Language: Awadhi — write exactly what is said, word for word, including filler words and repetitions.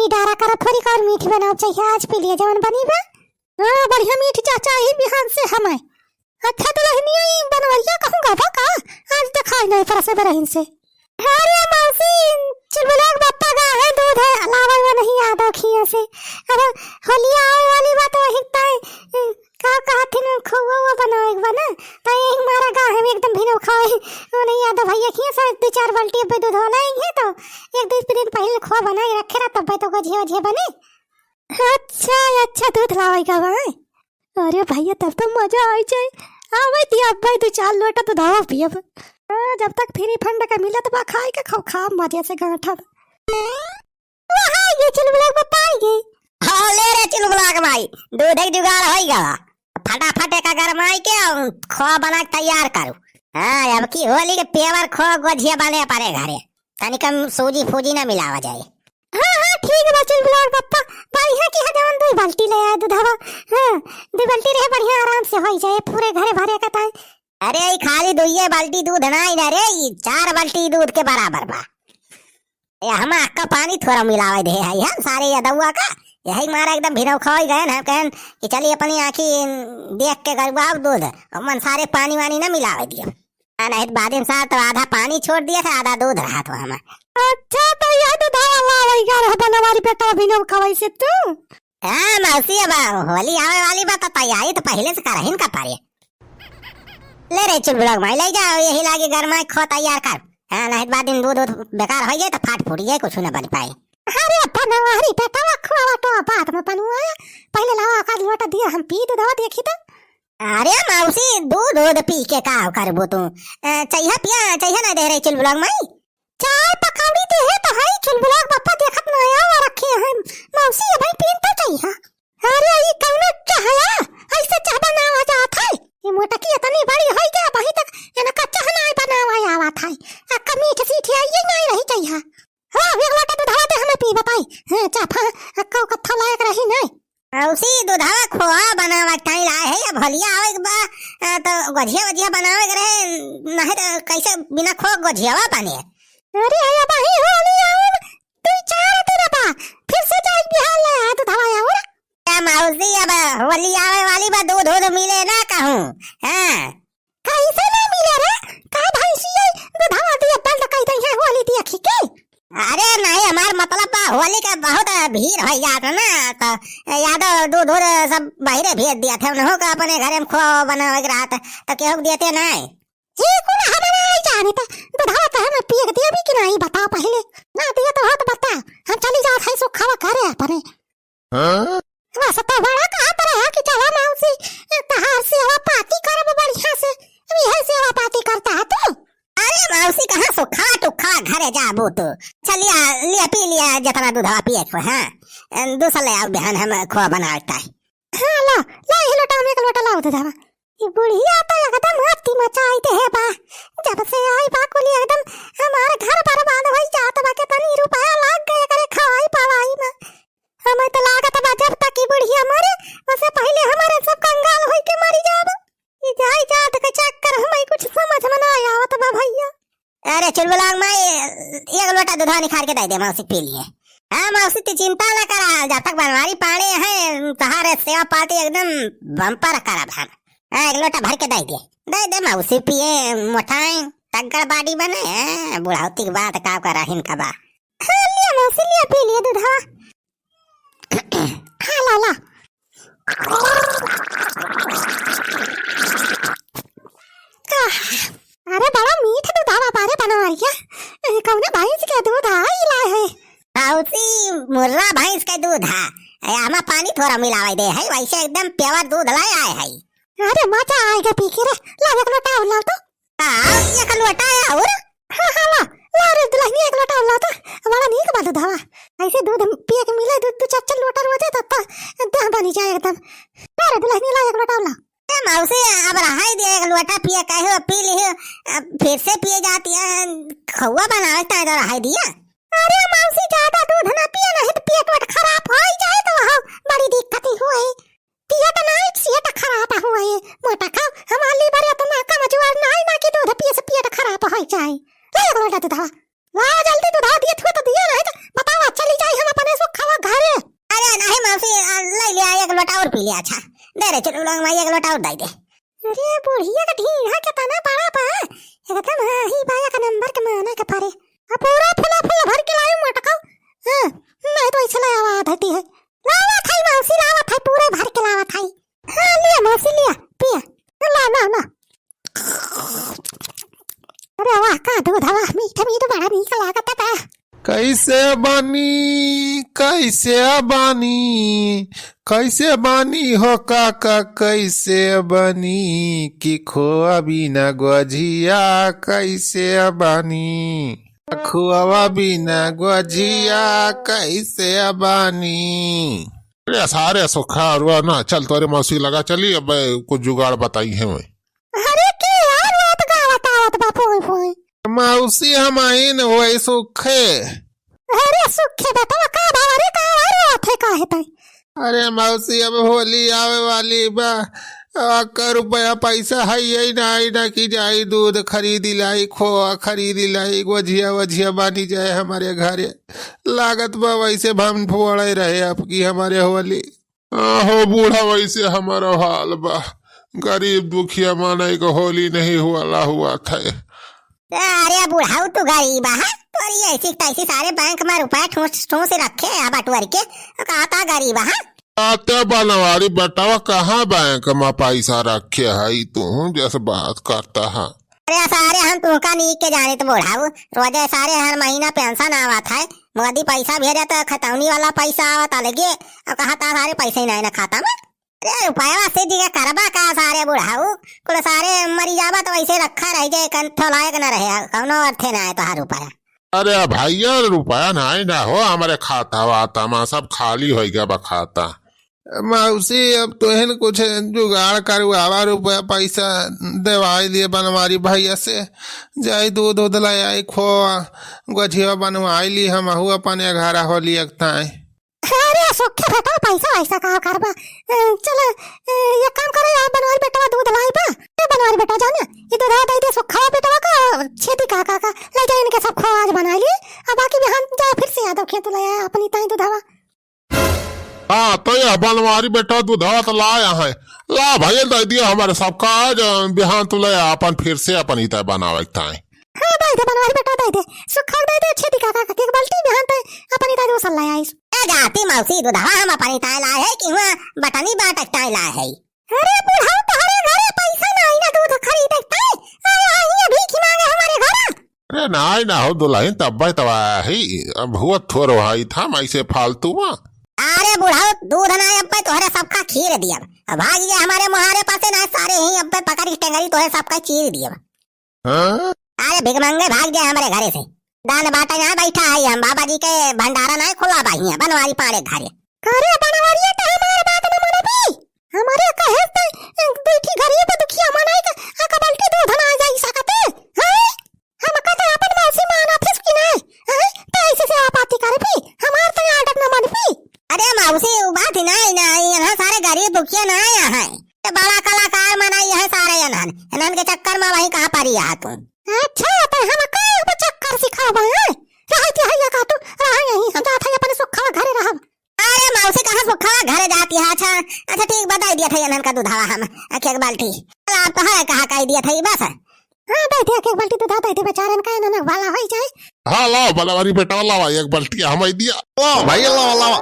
डारा करा थोड़ी का और मीठ बनाओ चाहिए, आज पी लिए जवन बनी बा। हाँ, बढ़िया मीठ चाचा, यही बिहान से हम आए। अच्छा दुलहनिया, ई बनवरिया कहूँ गवा का? आज देखाई नहीं परसे बरहिन से। अरे मौसी, चुलबुलाक बप्पा गा है, दूध है, लावे वो नहीं यादव खिए से। अब होलिया आवे वाली बा तो वही ताई, का कहथिन, खोआ वो बनावे के बा ना, तो यही मारा गा है एकदम भिनो खाए। वो नहीं यादव भैया खिए से दो चार बाल्टी अब दूध वाला ही है, तो एक दो दिन पहले खोआ बनाए रखे रहा, तब तो गोझिया वोझिया बने। अच्छा, अच्छा, दूध लावे का बा। अरे भैया, तब तो मजा आई जाए। आवे ती अब भाई दो चार लोटा तो धावा पियब। हाँ, जब तक फ्री फंड का मिलत बा, खाए के खाओ, खा मजे से गांठब। वाह, ये चुलबुलाक बप्पा आई गए। हाँ, ले रे चुलबुलाक भाई, दूध एक जुगाड़ होई गवा। फटाफट एका गरमाई के अउर खोआ बना के तैयार करू। हाँ, अब की होली के पेवर खोआ गोझिया बने पड़े घरे। तनिक सूजी फूजी ना मिलावा जाए। हाँ, हाँ, ठीक बा, चुलबुलाक बप्पा, बढ़िया किहा जवन दुई बाल्टी ले आए दूधवा। हाँ, दुई बाल्टी रहे, बढ़िया आराम से होई जाए, पूरे घरे भरे का ताई। अरे, ई खाली दुइये बाल्टी दूध नाई ना रे, ई चार बाल्टी दूध के बराबर बा। ए, हम अक्का पानी थोड़ा मिलावे दे है, हम सारे यदौआ का, यही मारा एकदम भिनौखा होई गए। हम कहन कि चलिए अपनी आँखी देख के गरुआब दूध, अमन सारे पानी वानी ना मिलावे दिए। आ, नहीं तो बादिन साहब तो आधा पानी छोड़ दिया था, आधा दूध रहा था हमार। अच्छा, तो यह दूध वाला वही का रहा बनवारी बेटा, अभी नौ खवाई से तू। हाँ, मौसी, अब होली आवे वाली बा, तो तैयारी तो पहले से करहिन का पड़े। ले रे चुलबुलाक माई, ले जाओ, यही लागे घर में खो तैयार कर। हाँ, नहीं तो बादिन दूध, दूध बेकार हो जाए तो फाट फूट जाए, कुछ ना बन पाए। अरे बनवारी बेटा, खोआ तो बाद में बनवाए, पहले लावा का लोटा दिया, हम पी दूध देखी तो। अरे मौसी, दूध दूध पी के का करबो तू? अ, चइहा पिया, चइहा ना दे रही चुलबुलाक माई। चाय पकौड़ी दे है तो हई चुलबुलाक बप्पा देखत ना आवा रखे हैं। मौसी, अबही पीन तो चइहा। अरे ई कौनो चाहया? ऐसे चाह बनावा जात है? ये मोटकी इतनी बड़ी होई गया, अबही तक इनका चाह ना बनावा आवत है। अक्का मीठ सीठ आई ये नहीं रही चइहा। हाँ, एक लोटा दूधवा दे हमें पी बताई। हाँ, चाफा, अक्का कत्था लायक रही नहीं। मौसी, दूधवा खोआ बनावा ताई लाए है, अब होलिया आवे के बा, आ, तो गोझिया वोझिया बनावे के रहे, नहीं तो कैसे बिना खो गोझियावा बने? अरे, अबही होली आवे, दुई चार दिन बा, फिर से जाई बिहार ले आ दूधवा और। ए मौसी, अब होली आवे वाली बा, दूध दूध मिले ना कहूँ। हाँ। कैसे ना मिले रे? का भैंसी आई, दूधवा दिए बंद कई दई है होली देखी के? अरे नहीं, हमार मतलब बा, होली का बहुत भीड़ हो जात है ना, तो यादव दूध दूध सब बाहरे भेज दिया थे, उन्हों का अपने घरे में खो बनावे के रहत, तो केहू के देते नहीं। ये कुल हमारा आई जाने तो दूधवा तो हमें पिए के देबी कि नहीं, बता पहले। ना दिए तो हाथ बता, हम चली जात है सुखावा करे अपने। हाँ? वैसे तो बड़ा कहत रहे कि चला मौसी, तहार सेवा पाती करब बढ़िया से, अब यह सेवा पाती करता है तू। अरे मौसी, कहाँ सुखा टुखा घरे जाबू तू? चलिया, लिया पी लिया जितना दूधवा पिए को, हाँ। दूसरा ले आओ बिहान हम खोआ बनावता है। हाँ, ला, ला, यही लोटा में एक लोटा लाओ दूधवा। ई बुढ़िया तो एकदम अति मचाई दे है बा। जब से आई बा कुली एकदम हमार घर बर्बाद होई जात बा, केतनी रुपया लाग गए करे खवाई पवाई में। हमें तो लागत बा जब तक ई बुढ़िया मरे, ओसे पहिले हमारे सब कंगाल होई के मरी जाब। ई जाई जात के चक्कर हमें कुछ समझ में ना आवत बा भैया। अरे चुलबुलाक माई, एक लोटा दूधवा निखार के दे दे मौसी पी लिए। हाँ मौसी, तू चिंता ना करा, जब तक बनवारी पाड़े हैं, तहारे सेवा पाती एकदम बम्पर करब हम। हाँ, एक लोटा भर के दे दे, दे दे मौसी पिए, मोटाए, तगड़ body बने। हाँ, बुढ़ौती के बात का करा हिन का बा। हाँ, लिया मौसी, लिया, पी लिया दूधवा। हाँ, ला, ला। आह, अरे बड़ा मीठ दूधवा बारे बनवरिया। ए, कौने भैंस के दूध आई लाए है? मौसी, मुर्रा भैंस के दूध है। ए, आमा पानी थोड़ा मिलावे दे है, वैसे एकदम pure दूध लाए आए है। अरे मजा आएगा पी के रे। ला एक लोटा और लाओ तो। हाँ, एक लोटा है और? हाँ, हाँ, ला, ला रे दुल्हनिया, एक लोटा और ला तो। बड़ा नीक बा दूधवा। ऐसे दूध पिए के मिले, दू, दू चार चार लोटा रोजे, तब तो देह बनी जाए एकदम। ला रे दुल्हनिया, ला एक लोटा और ला। ए मौसी, अब रहाई दे, एक लोटा पिए कहे हो, पी लिहो, अब फिर से पिए जाती है, खौआ बनावे ताई तो रहाई दिया। अरे मौसी, ज्यादा दूध ना पिए, नहीं तो पेट वेट खराब होई जाए तो वहाँ बड़ी दिक्कत ही होई। पिए तो नहीं, सेहत खराब होई। मोटा खाओ, हमार liver इतना कमजोर नहीं ना कि दूध पिए से पेट खराब होई जाए। ले एक लोटा दूधवा। लाओ जल्दी दूधवा दिए, थुए तो दिए नहीं तो बताओ, चली जाई हम अपने से खावा अच्छा, दे रे चुलबुलवा माई, एक लोटा और दे दे। अरे बुढ़िया का ढींगा केतना बड़ा बा, एकदम हाही बा, एक नंबर के माना के परे। अब पूरा फुला फुला भर के लायो मटका। हाँ, नहीं तो ऐसे ले आवा आधटी है। लावा थाई मौसी, लावा थाई, पूरे भर के लावा थाई। हाँ, लिया मौसी, लिया, पिया। ला, ला, ला। अरे वाह, का दूध हवा, मीठा मीठा, बड़ा नीक लागत बा। कैसे बानी, कैसे बानी, कैसे बानी हो काका, कैसे बानी कि खोआ बिना गोझिया कैसे बानी, खोआ बिना गोझिया कैसे बानी। अरे सारे सुखा अरुआ ना, चल तोरे मौसी लगा चली, अब कुछ जुगाड़ बताई है मैं। अरे के यार रात गावत आवत बा पोई पोई। मौसी हम आइन होई सुखे। अरे सुखे बतावा का बा, अरे का यार रात है का है तई? अरे मौसी अब होली आवे वाली बा, अक्का रुपया पैसा है यही ना, आई ना कि जाई दूध खरीदी लाई, खोआ खरीदी लाई, गोझिया वोझिया बानी जाए हमारे घरे। लागत बा वैसे भन फोड़े रहे आपकी हमारे होली। आहो बूढ़ा, वैसे हमारो हाल बा। गरीब दुखिया मानई के होली नहीं हुआला हुआ थे। अरे बुढ़ऊ तू गरीब है, तोरी ऐसी तैसी सारे बैंक में रुपया ठूस ठूस रखे है बटुअर के, कहा था गरीब है। आते बनवारी बेटवा कहाँ बैंक में पैसा रखे है तू जस बात करता है। अरे सारे हम तुहका नीक के जानित बुढ़ऊ, रोजे सारे हर महीना पेंशन आवत है, मोदी पैसा भेजे तो खतौनी वाला पैसा आवत अलगे, और कहा था सारे पैसे ही नहीं ना खाता में। अरे रुपया से दिए करबा का सारे बुढ़ऊ, कुल सारे मरी जाबा तो वैसे रखा रह जाए, कंठो लायक न रहे, कौनो अर्थे ना आए तोहार रुपया। अरे भैया रुपया नहीं ना हो, हमारे खाता वाता में सब खाली हो गया बा खाता। मौसी, अब तोहन कुछ जुगाड़ करवावा, रुपया पैसा देवाई लिए बनवारी भैया से, जाई दूध उध ले आई, खोआ गोझिया बनवाई ली, हमहू अपने घरा होली एकताई। अरे सुखे बेटा, पैसा वैसा का करबा? ए, चल, ए, एक काम करे, आप बनवारी बेटवा दूध लाई बा। ए बनवारी बेटा, जाना, ये दूध दे दे सुखवा बेटवा का, छेदी काका का, ले जा इनके सब खोआ आज बनाई ली। अब बाकी बिहान जाए फिर से यादव खेत ले आए अपनी ताई दूधवा। हाँ, तो यह बनवारी बेटा दूधवा तो लाया है। ला भैया, दे दिया हमारे सबका आज, बिहान तू ले अपन फिर से अपन इता बनावे के ताई। हाँ, दे दे बनवारी बेटा, दे दे। सुखा दे दे, छेदी काका का एक बाल्टी, बिहान ते अपन इता दूसर ले आइस। ए जाती मौसी, दूधवा हम अपन इता लाए है कि हुआ बटनी बाटक ताई लाए है? अरे बुढ़ऊ, तोहरे घरे पैसा ना आई ना दूध खरीदे ताई। अरे आई है भीख मांगे हमारे घर। अरे नाई ना हो दुल्हन, तब्बे तवा ही, अब हुआ थोरो हाई था मैं से फालतू में। अरे बुढ़ऊ, दूध ना अब्बे तोहरे सबका खीर दियब। अब भाग गए हमारे मुहारे पासे ना, सारे ही अब्बे पकड़ के टेंगरी तोहरे सबका चीर दियब। हाँ? अरे भिख मांगे भाग जाए हमारे घरे से। दान बाटा यहाँ बैठा है हम, बाबा जी के भंडारा ना खुला बा हियाँ, बनवारी पाड़े घरे। अरे बनवारिया तो हमारे बात न मानबी। हमारे कहे से एक बैठी गरीब दुखिया मनाई के एक बाल्टी दूध ना जाई सकते। हैं? हम कहते अपन मौसी माना फिस की नहीं। हैं? तो ऐसे से आप आती करबी, हमार तो आदत न मानबी। अरे मौसी, वो बात ही नहीं, नहीं, यहाँ सारे गरीब दुखिया ना आया है। ये बड़ा कलाकार मनाई है सारे इन्हन, इन्हन के चक्कर में वही कहाँ परी है तू। अच्छा, तो हम का अब चक्कर सिखावा है? रहती है या का तू? रहा यहीं, हम जात है अपने सुखा घरे रहब। अरे मौसी, कहाँ सुखा घरे जाती है? अच्छा, अच्छा ठीक, बताई दिया था इन्हन का दूधावा हम, एक, एक बाल्टी। चल, आप तो है कहा कह दिया था ये बस। हाँ, दे दे, एक, एक बाल्टी दूधा दे दे बेचारन का, इन्हन वाला हो ही जाए। हाँ, लाओ, बनवारी बेटा, लाओ, एक बाल्टी हम ही दिया। लाओ भाई, लाओ, लाओ।